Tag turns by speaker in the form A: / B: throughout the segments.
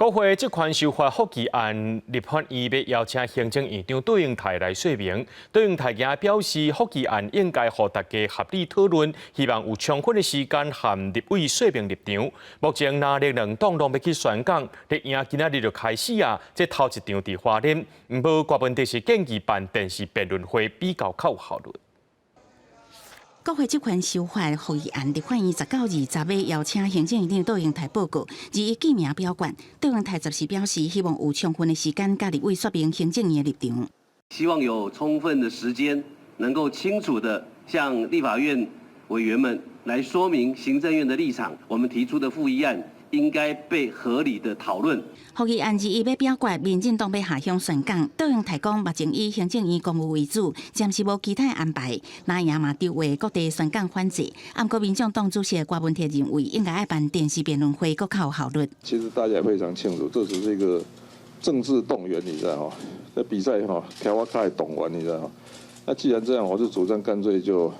A: 國會職權修法覆議案，立法院欲邀請行政院長卓榮泰來說明。卓榮泰今表示，覆議案應該予大家合理討論，希望有充分的時間和立委說明立場。目前藍綠兩黨攏欲去宣講，綠營今仔日就開始啊，這頭一場佇花蓮，毋過郭文哲是建議辦電視辯論會比較較有效率。
B: 國會職權修法覆議案，立法院19、20欲邀請行政院長卓榮泰報告，21記名表決。卓榮泰14表示，希望有充分的時間，佮立委說明行政院的立場。
C: 希望有充分的時間，能夠清楚地向立法院委員們來說明行政院的立場。我們提出的覆議案應該被合理的討論。
B: 覆議案21欲表決，民進黨欲下鄉宣講。卓榮泰講，目前以行政院公務為主，暫時無其他安排。藍營嘛籌劃各地宣講反制。毋過民眾黨主席郭文哲認為，應該愛辦電視辯論會，閣較有效率。
D: 其實大家也非常清楚，這只是一個政治動員，你知道嗎？在比賽哈，開我開動員，你知道嗎？那既然這樣，我就主張乾脆就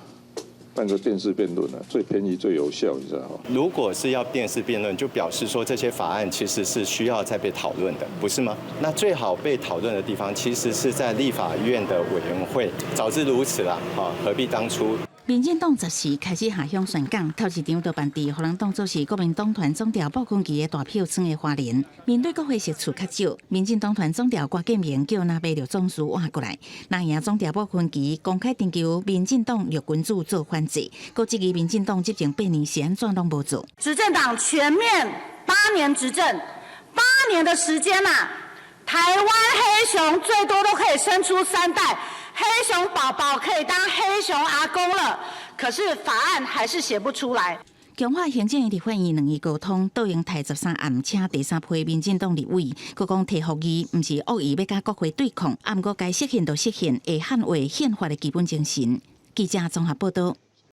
D: 辦個電視辯論了，最便宜最有效，你知道嗎？
E: 如果是要電視辯論，就表示說這些法案其實是需要再被討論的，不是嗎？那最好被討論的地方，其實是在立法院的委員會。早知如此啦，何必當初？
B: 民進黨14開始下鄉宣講，頭一場就辦佇予人當作是國民黨團總召傅崐萁的大票倉的花蓮。面對國會席次較少，民進黨團總召郭建明叫林北總辭換過來。藍營總召傅崐萁公開徵求民進黨六君子做反制，閣質疑民進黨執政8年是按怎攏無做。
F: 執政黨全面八年執政，八年的時間啊，台灣黑熊最多都可以生出三代。黑熊寶寶可以當黑熊阿公了，可是法案還是寫不出來。
B: 強化行政院立法院兩院溝通，卓榮泰13暗請第三批民進黨立委，閣講提覆議，毋是惡意欲佮國會對抗，毋過該釋憲就釋憲，會捍衛憲法的基本精神。記者綜合報道。